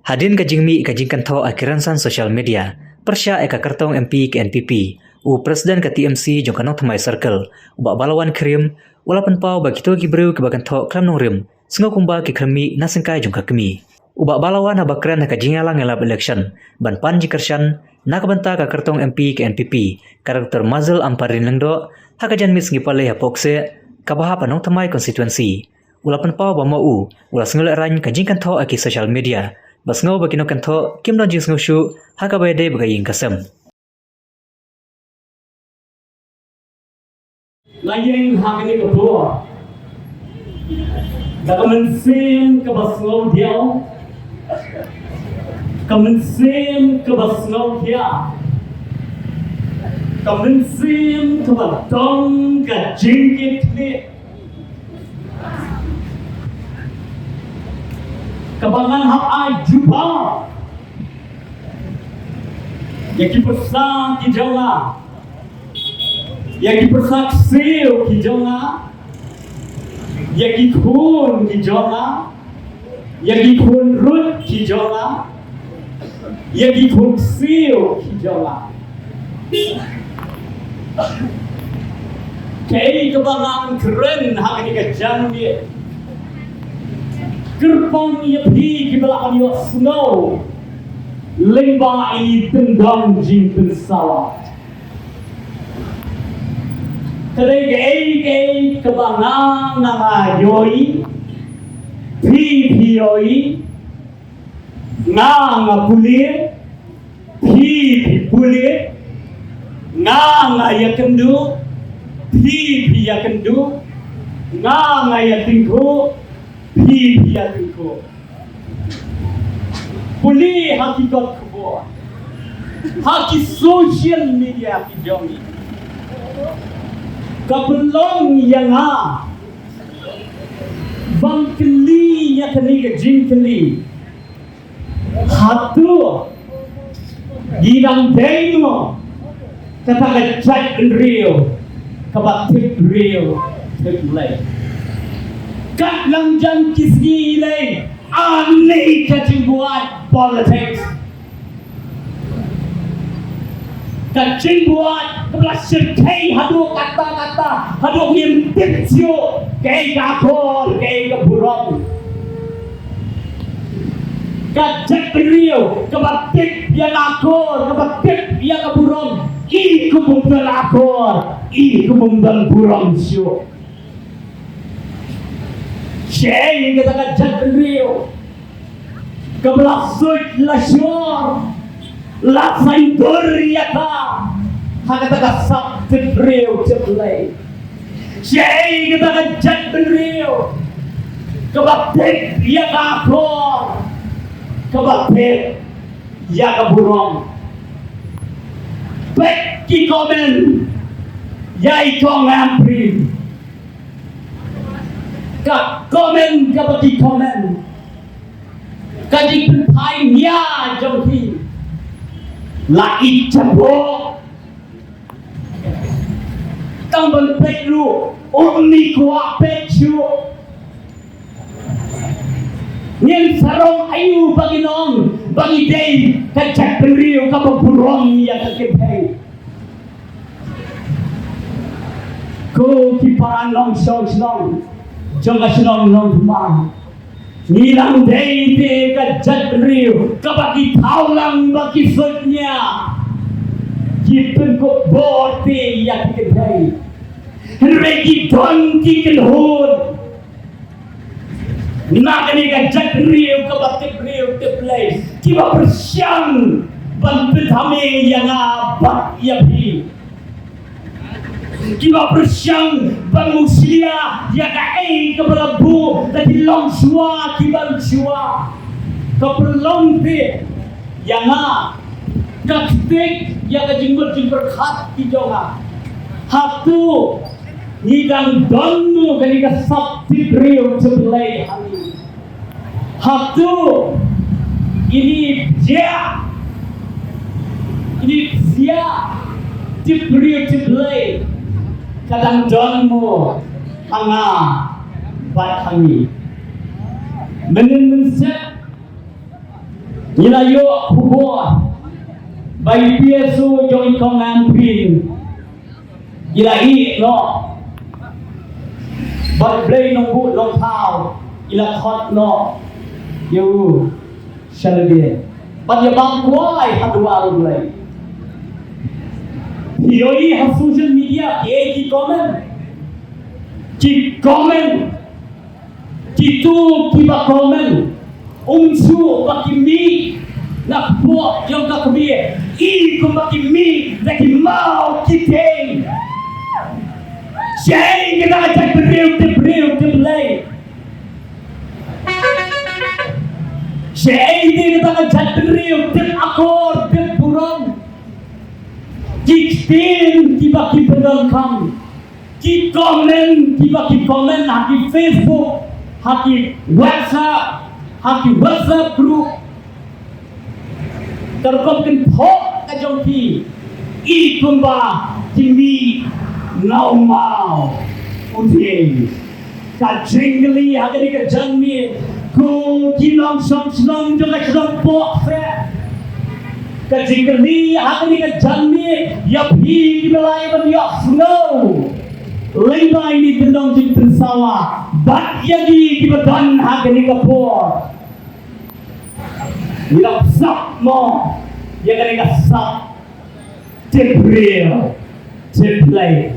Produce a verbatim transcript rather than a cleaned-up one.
Hadien ka jingmih ka jingkynthoh ha ki rynsan social media pyrshah ïa ka kyrtong M P ka N P P, u President ka T M C jong ka Nongthymmai Circle, u Bah Balawan Khyriem, u la pynpaw ba kito ki briew kiba kynthoh khlem nongrim sngew kumba ki khlem mih na syngkai jong ka kmie. U Bah Balawan haba kren ha ka jingïalang ïalap election ban pan jingkyrshan na ka bynta ka kyrtong M P ka N P P, ka Doctor Mazel Ampareen Lyngdoh, ha ka janmiet sngi Palei ha Pohkseh kaba hap ha Nongthymmai constituency, u la pynpaw ba ma u u la sngewlehrain ka jingkynthoh ha ki social media ba sngew ba ki nongkynthoh kim don jingsngewsuk ha kaba ïadei bad ka ïing ka sem. La ïeng ha kane ka por da ka mynsiem kaba sngewdiaw, ka mynsiem kaba sngewkhia, ka mynsiem kaba don ka jingkitkhlieh, kaba ngan hap ai jubab ïa ki pyrsa ki jong nga, ïa ki pyrsa ksiew ki jong nga, ïa ki khun ki jong nga, ïa ki khun rut ki jong nga, ïa ki khun ksiew ki jong nga. Kaei kaba ngan kren ha kane ka janmiet, kyrpang ïa phi kiba la ban ïohsngew lyngba ine i tyndong jingpynsawa. Ka dei kaei kaei kaba nga, nga, nga ïohi, phi phi ïohi, nga, nga pule, phi phi pule, nga, nga ïakynduh, phi phi ïakynduh, nga, nga ïatyngkhuh, phi phi ïatyngkhuh. Pule ha ki kot khubor, ha ki social media ki jong ngi, ka pynlong ïa nga ban kylli ïa kane ka jingkylli. Hato ngi dang dei mo kata ka jaitbynriew kaba tip briew tip Blei? Kat lang jan ki sngi lei, ani ka jingbuaid politics, ka jingbuaid kaba la shyrkhei haduh katta katta, haduh ngim tip shuh kaei ka akor, kaei ka burom. Ka jaitbynriew kaba tip ïa ka akor, kaba tip ïa ka burom, i kum bym don akor, i kum bym don burom shuh. Shaei kata ka jaitbynriew kaba la suit la shor, la saiñdur ïa ka ha kata ka sap tip briew tip Blei? Shaei kata ka jaitbynriew kaba tip ïa ka akor, kaba tip ïa ka burom? Peit ki comment ïa i Kong Ampareen. Ka comment kaba ki comment, ka jingpynphai nia jong ki, la i jaboh. Tang ban peit ruh um kwah peit shuh. Ngin sarong aïu ba ngin ong ba ngi dei ka jaitbynriew kaba burom ïa ka kynthei? Ko ki para nongshong shnong jong ka shnong Nongthymmai, ngi dang dei te ka jaitbynriew kaba ki thaw lang ba ki suit nia, ki pynkup bor te ïa ki kynthei. Hynrei ki don ki kynhun na kane ka jaitbynriew kaba tip briew tip Blei kiba pyrshang ban pynthymmai ïa nga bad ïa phi, kiba pyrshang ban mushlia ïa kaei kaba la buh da ki longshuwa kiba mynshuwa. Ka pynlong te ïa nga, ka ktik ïa ka jingmut jingpyrkhat ki jong nga. Hato ngi dang don mo kane ka sap tip briew tip Blei ha ngi? Hato ine i jia, ine i jia tip briew tip Blei ka dang don mo ha nga bad ha ngi? Mynnin mynsiem Ngi la ïoh khubor ba i P S O jong i Kong Ampareen i la ïeh noh. Bad Blei Nongbuh Nongthaw i la khot noh ïa u sha lade. Bad ïa bam kwai ha duwar U Blei. Phi ïohi ha social media ki, ki comment. Ki comment. Kitu kiba comment, ym shuh ba ki mih na kpoh jong ka kmie, i kumba ki mih na ki maw ki teng. Shaei kata ka jaitbynriew tip briew tip Blei? Shaei kata ka jaitbynriew tip akor tip burom? Ki ktien kiba ki pyndonkam, ki comment kiba ki comment ha ki Facebook, ha ki WhatsApp, ha ki WhatsApp group. Ka rukom kynphoh ka jong ki, i kumba ki mih na u maw u teng. Ka jingkylli ha kane ka janmiet, ko ki nongshong shnong jong ka shnong Pohseh. Ka jingkylli ha kane ka janmiet ïa phi kiba la ïa ban ïohsngew. Lei ba ine i kyndong jingpynsawa bad ïa ki kiba don ha kane ka por. Ngi la sap mo ïa kane ka sap tip briew tip Blei.